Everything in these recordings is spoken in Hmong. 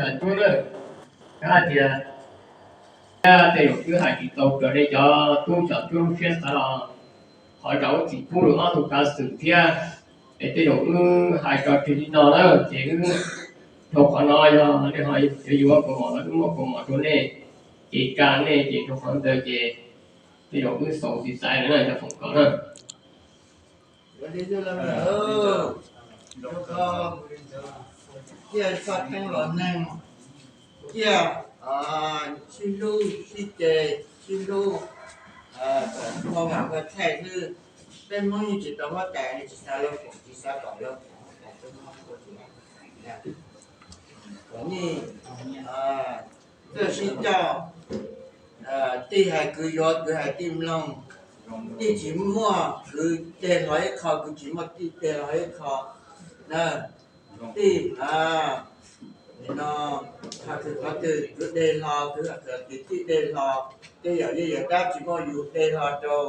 Cov tub na, hais tias, tej zaum wb hais tsis tau raws nej cov tub cov tub lub siab xav los thov zam lub txim pub rau ob tug kav xwm thiab. Es tej zaum wb hais tso tseg li no na, ces wb dhau qhov no yog nej ho yuav yuav kaus mom los wb muab kaus mom rau nej, ces tsa nej ces rau qhov ntawd ces tej zaum wb xaus tsis xaiv lawm na cov foom kom na. Ua li yog lawm, rau qhov ciaj txoj keeb los neeg, ciaj sib hlub sib ce, sib hlub, kom npau vam npau thaij xwb. Peb Hmoob yeej tsis tau huab tais, tsis xav lawv foom, tsis xav kom lawv foom huab tais, peb Hmoob ua tsis tau. Kom nej txawj sib coj, tij hais kwv yuav, kwv hais tij mloog. Tij tsis muaj kwv teg los ib qho, kwv tsis muaj tij teg los ib qho na. Tij, nim no, qhov twg qhov twg kwv dej hlo, kwv hais kwv tij dej hlo, tej yam yeej yawm dab tsis muaj yus dej hlo rau,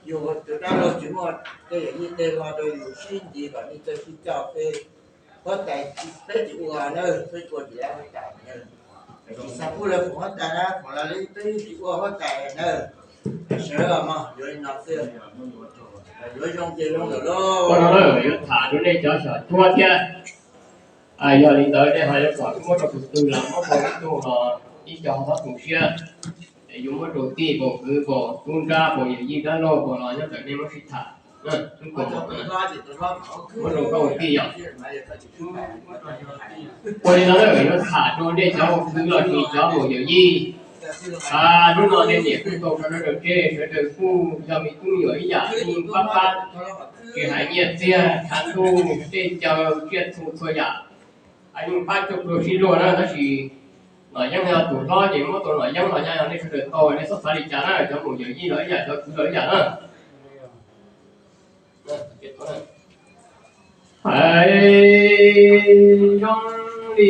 yus tus dab laug tsis muaj tej yam yeej dej hlo rau yus, sib ntis kom nej txawj sib coj peb. Huab tais peb tsis ua na, peb ua tsis tau huab tais na. Tsis xav pub lawv foom huab tais na, foom los li peb tsis ua huab tais na. Sawv los mas yuav li no xwb, yuav zoo ces zoo lawm lauj. Ua no na, yuav tham rau nej cov xyom cuab thiab. Yog li ntawd nej ho yuav kom wb muab rau tus twg los muab rau ib tug los ib co ho txhob tu siab. Es yuav muab rau tij npaum kwv npaum tub nrab npaum yawm yij dab laug npaum los nyob ntawm nej muab sib tham. Muab rau koj ua tij yom. Ua li no na, yuav tham rau nej cov ua kwv los sis cov ua yawm yij. Hnub no nej niam kuj tau rau nram tsev, sawv daws kuj yog me tub me nyuam ib yam, yeej pab pab, tsis hais nyiaj txiag tshav ntuj dej cawv tsiaj txhu txhua yam, yeej pab cuag pluag sib luag na. Tab sis Nom Yeeb yog tus hlob ces muab tau Nom Yeeb los, yog nej sawv daws tau nej txhob xav li cas na, cov mus yawm yij los ib yam, cov kwv los ib yam na. Hais zoo li,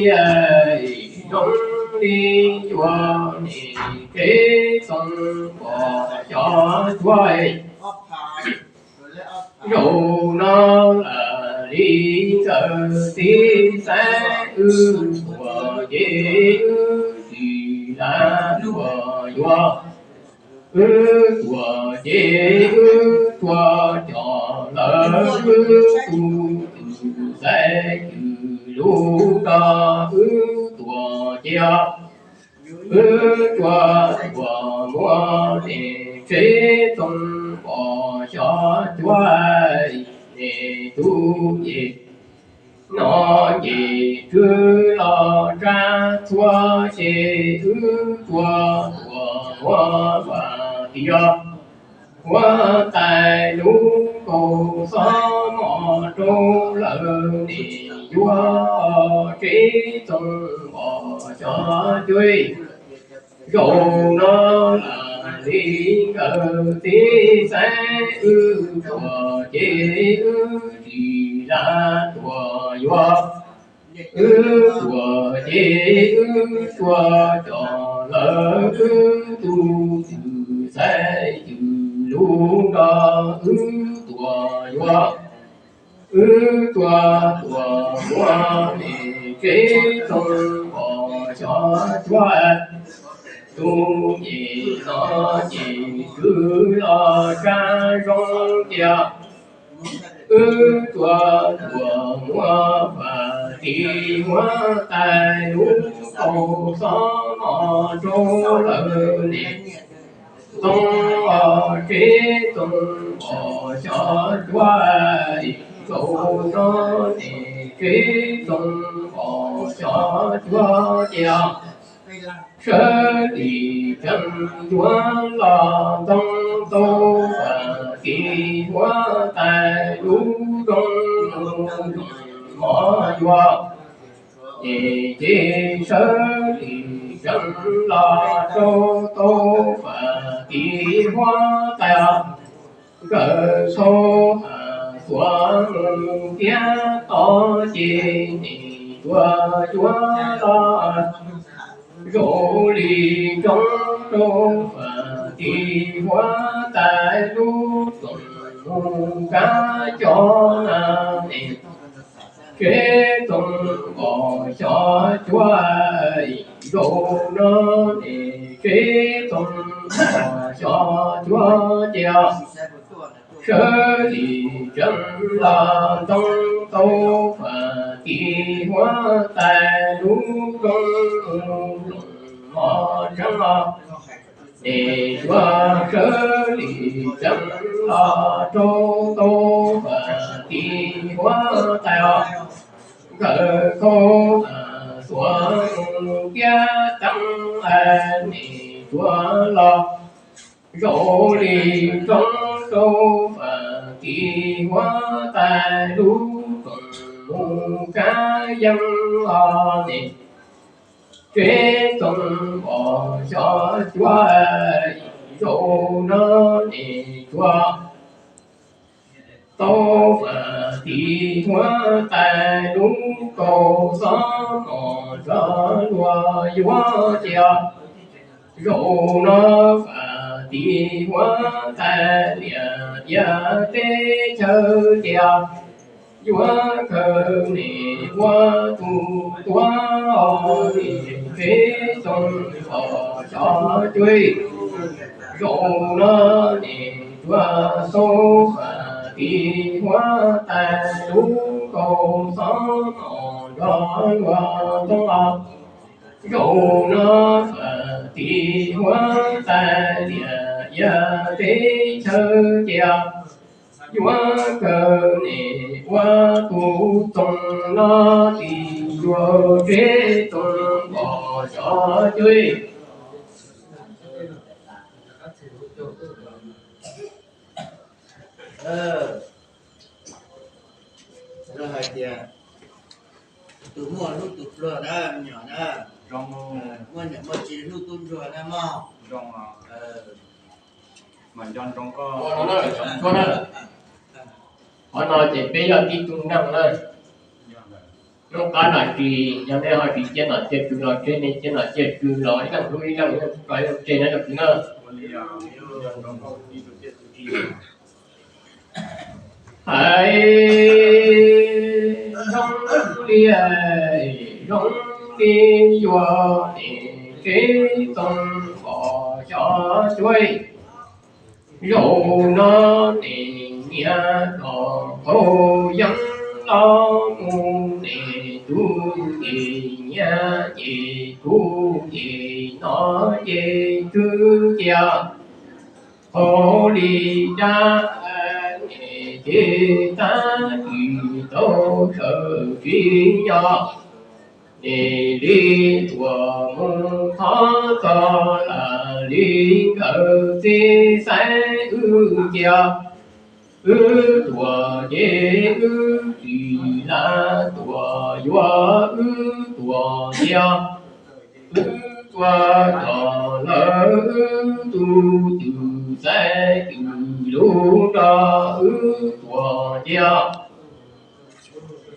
zoo li yuav niam tsev txoos pom xyov cuab. Zaum no lam li nkawd txiv xaiv, wb tuag ces wb tsis lam tuag yuav. Wb tuag ces wb tuag cov lawm, wb tus twm xaiv twm lub rog, wb tuag ces wb tuag tuag muab niam tsev txoos pom xyov cuab. Niam tub ces no ces tswv los tsab txhua ces wb tuag tuag muab vam tiag. Huab tais lub kaus xob mos rau lawm, niam yuav tsev txoos pom xyov cuab. Zaum no lam li nkawd txiv xaiv, wb tuag ces wb tsis lam tuag yuav. Wb tuag ces wb tuag cov lawm, wb tus twm xaiv twm lub rog, wb tuag yuav. Wb tuag tuag muab niam tsev txoos pom xyov cuab. Tus nyem no ces tswv los tsab zoo tiag. Wb tuag tuag muab vam tiag, huab tais lub kaus xob mos rau lawm, niam txoos pom tsev txoos pom xyov cuab. Zaum no niam tsev txoos pom xyov cuab tiag. Sawv li tseem yuav los ntoo tau vam tiag, huab tais lub zoo mus mov yuav. Ces ces sawv li tseem los rau tau vam tiag, huab tais nkawd tau xuas mus tiab to ces niam yuav yuav los. Zoo li ntsoov rau vam tiag, huab tais lub txoos mus kab cov na, niam tsev txoos pom xyov cuab. Zaum no nim tsev txoos pom xyov cuav cia, sawv lim tsees los ntoo tau fam tim huab tais lub roob mus loos mos tseeb los. Nim tsuav sawv lim tsees los rau tau fam tim huab tais os. Nkawd khau xuav mus kiab teeb, nim tsuav los zaum lim tsees rau fam tim huab tais lub roob mus kab yeeb los nim tsev txoos pom xyov cuav. Zaum no nim tsuav tau fam tim huab tais lub kaus xob mos nrov luag yuav cia. Zaum no fam tim huab tais liam cia teb chaws cia, yuav kawg nim ua tus tuav nim tsev txoos pom xyov cuav. Zaum no nim tsuav tau fam tim huab tais lub kaus xob mos nrov luag toob los. Zaum no fam tim huab tais liam cia teb chaws cia, yuav kawg nim ua tus txoos no tim yuav tsev txoos pom xyov cuav. Lawv hais tias tus muaj hlub tus pluag na, me nyuam na, muaj niam muaj txiv hlub tub ntsuag na mog. Qhov no ces peb yog tib tug neeg na. Hnub qab nom tsis yog nej ho tsis cia nom cia tswv los tseg, nej cia nom cia tswv los ib leeg hlub ib leeg, ib leeg tsis kov ib leeg tseg na cov kwv na. Hais zoo li, zoo li yuav nim tsev txoos pom xyov cuav. Zaum no nim nyias los qaug yeeb los mus nim tus ces nyias ces kuv ces no ces tswv cia. Hauv li dab nim ces tab tsis tau sawv tsis nyob. Nim li tuam mus thov txog lam li nkawd txiv xaiv wb cia. Wb tuam ces wb tsis lam tuam yuav wb tuam cia. Wb tuam coj lawm wb tus cwj xaiv cwj lug nrog wb tuam cia.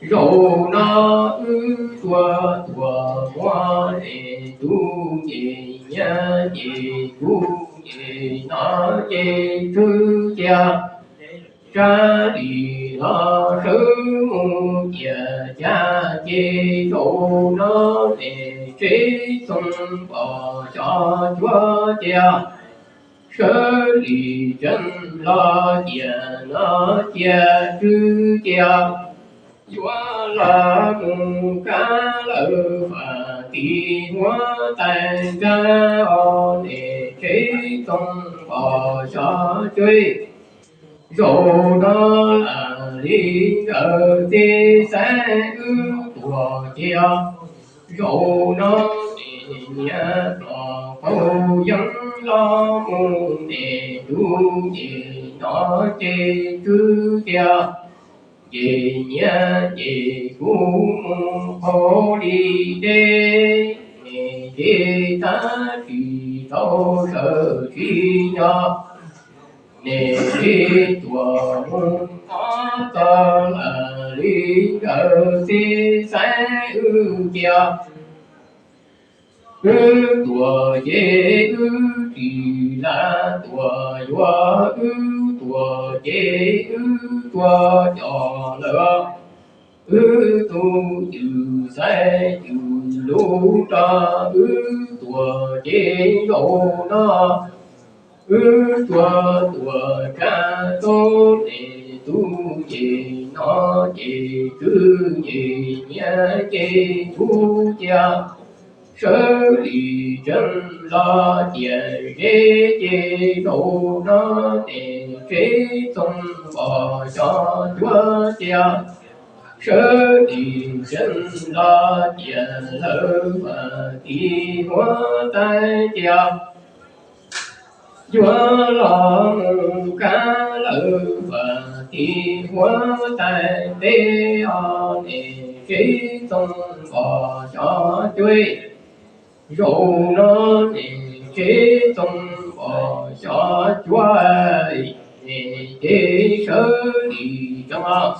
Zaum no wb tuam tuam muab es tus ces nyias ces kuv ces no ces tswv cia. Tsab li los sawv mus cia cas ces zaum no es tsev txoos pom xyov cuav cia. Sawv li tsees los cia no cia tswv cia. Yuav los mus kab lawm fam tim huab tais nrab os, nim tsev txoos pom xyov cuav. Zaum no lam li nkawd txiv xaiv wb tuam cia. Zaum no nim nyias los qaug yeeb los mus nim tus ces no ces tswv cia. Ces nyias ces kuv mus qaug li deb, nim ces tab tsis tau sawv tsis nyob. Nim li tuam mus thov txog lam li nkawd txiv xaiv wb cia. Wb tuam ces wb tsis lam tuam yuav wb tuam ces wb tuam coj lawm. wb tug cwm xaiv cwm lug rau wb tuam ces zaum no wb tsuas tuam tsa tau tes tub ces no ces twb ces nyiaj ces tub cia sawv li tsev los cia zeb ces zaum no tes tsev txoos pom xyov cuab cia sawv li tsev los cia lawv vam tis huab tais cia yuav los mus kab lawv vam tis huab tais teb os tes tsev txoos pom xyov cuab zaum no tes tsev txoos pom xyov cuab tes ces sawv li tsev los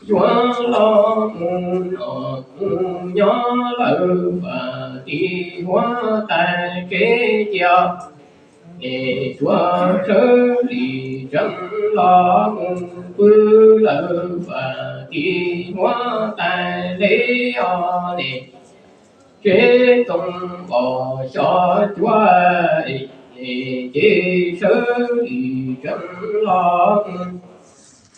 yuav los mus no mus nyob lawv vam tis huab tais tsev cia es tsuas sawv li tsev los mus pw lawv vam tis huab tais teb os tes tsev txoos pom xyov cuab ces sawv li tsev los mus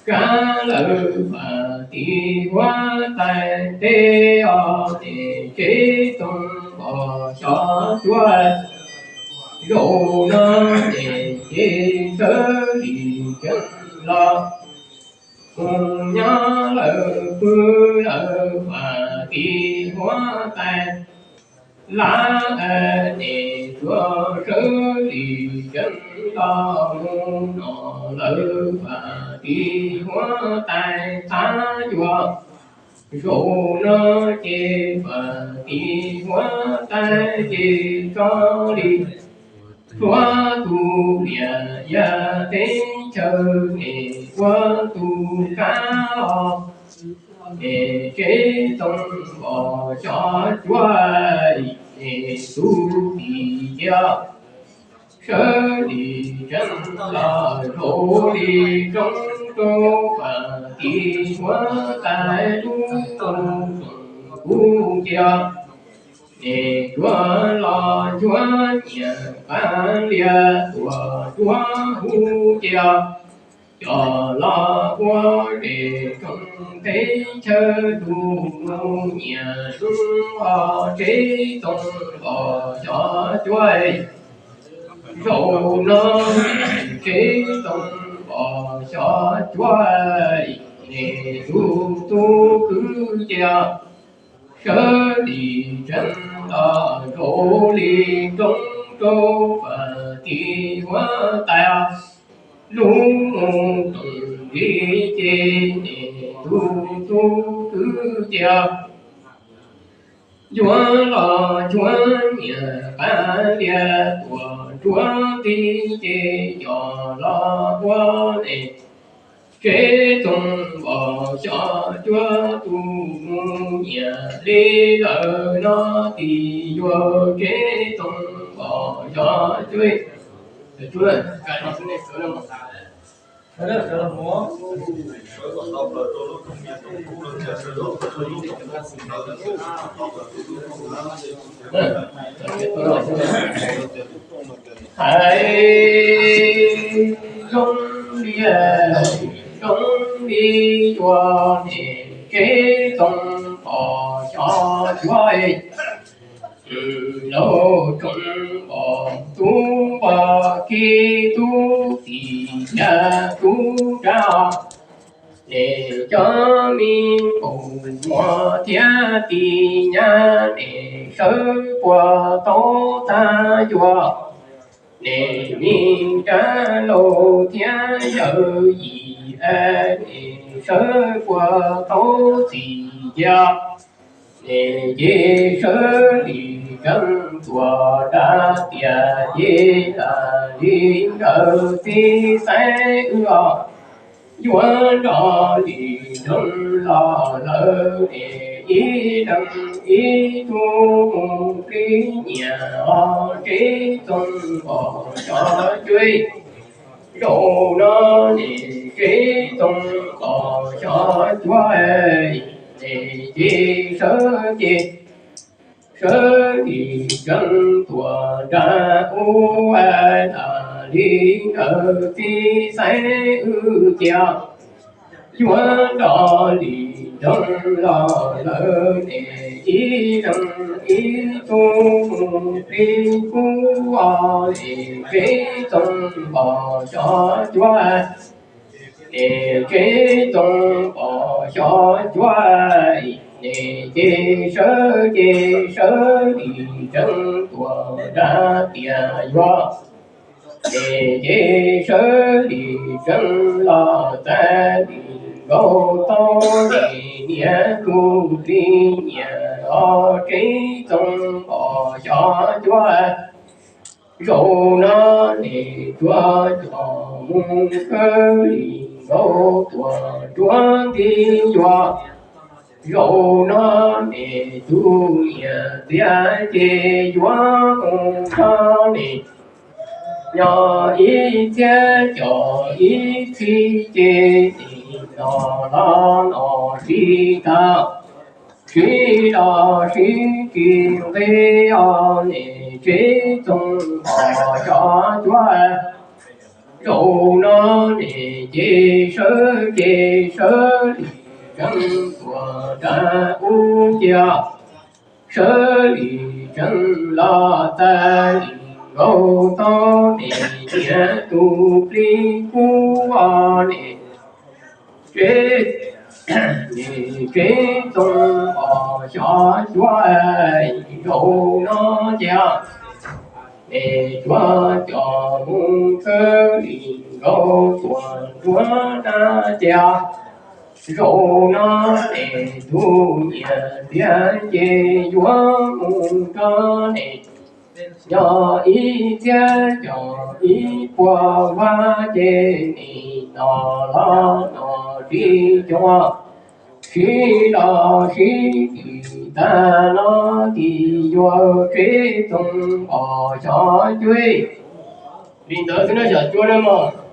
kab lawv vam tis huab tais teb os tes tsev txoos pom xyov cuab zaum no tes ces sawv li tsev los mus nyob lawv pw lawv vam tis huab tais lab tes tsuas sawv li tsev los mus no lawv vam tis huab tais thab yuav zaum no ces vam tis huab tais ces tso li hluav tus liam yam teb chaws es ua tus kab os tes tsev txoos pom xyov cuab es tub tis cia sawv li tsev los zaum li tsev rau vam tis huab tais lub txoos kuv cia es tsuas los cuab nyiam qab lias tuam tsuab huv cia coj los ua zes tsoom teb chaws tus mus nyiam hnub os tsev txoos pom xyov cuab zaum no tsev txoos pom xyov cuab es tub tub kwv cia sawv li tsev los zaum li tsev rau vam tis huab tais lub mus toom li ces tub tub kwv cia yuav los cuab nyiam qab lias tuam tsuab ti ces coj los ua es tsev txoos pom xyov cuab tus mus nyiam li lawm no tis yuav tsev txoos pom xyov cuab hais zoo li zoo li yuav tes tsev txoos pom xyov cuab laug tsoom pom tub npog kib tub tis yag tub rab os tes cov me nkaus muag thiab tis nyab tes sawv puas tau tag yuav tes me rab laug thiab yawm yim tes sawv puas tau txim yog tes ces sawv li tsev tuam dab tias ces tas li nkawd txiv xaiv wb os yuav nrog li tsev los lawm tes ib leeg ib tug mus plig nyiam os tsev txoos pom xyov cuab zaum no tes tsev txoos pom xyov cuab Ces sawv ces sawv li tseem tuaj nram ub, tas li nkawd txiv xaiv wb cia yuav nrog li nroog los lawm ne. Ib leeg ib tug mus plig kub os ne, Tseb Txoov Pov xyov cuab, ne Tseb Txoov Pov xyov cuab, ne ces sawv ces sawv li tseem tuaj nram tiaj yuav, ne ces sawv li tseem los txais li nkaus tau ne, niam tus plig nyiam os, Tseb Txoov Pov xyov cuab. Zaum no ne tsuas coj mus kawg li nkaus tuaj nruab nti yuav. Zaum no ne tus niam txiv ces yuav mus nrog ne, nyob ib txhiab caum ib txhis ces nim no los no tsis tau, sib los sib tsis nqis os ne, Tseb Txoov Pov xyov cuab. Zaum no ne ces sawv ces sawv li tseem tuaj nram ub cia, sawv li tseem los txais li nkaus tau ne, niam tus plig kub os ne, Tseb, ne Tseb Txoov Pov xyov cuab. Zaum no cia ne tsuas coj mus kawg li nkaus tuaj nruab nrab cia. Zaum no ne tus niam txiv ces yuav mus nrog ne, nyob ib txhiab caum ib puas vaj ces nim no los no tsis cuag, sib los sib tsis tag no ces yuav Tseb Txoov Pov xyov cuab. Li ntawd xwb na, xyov cuab na mog.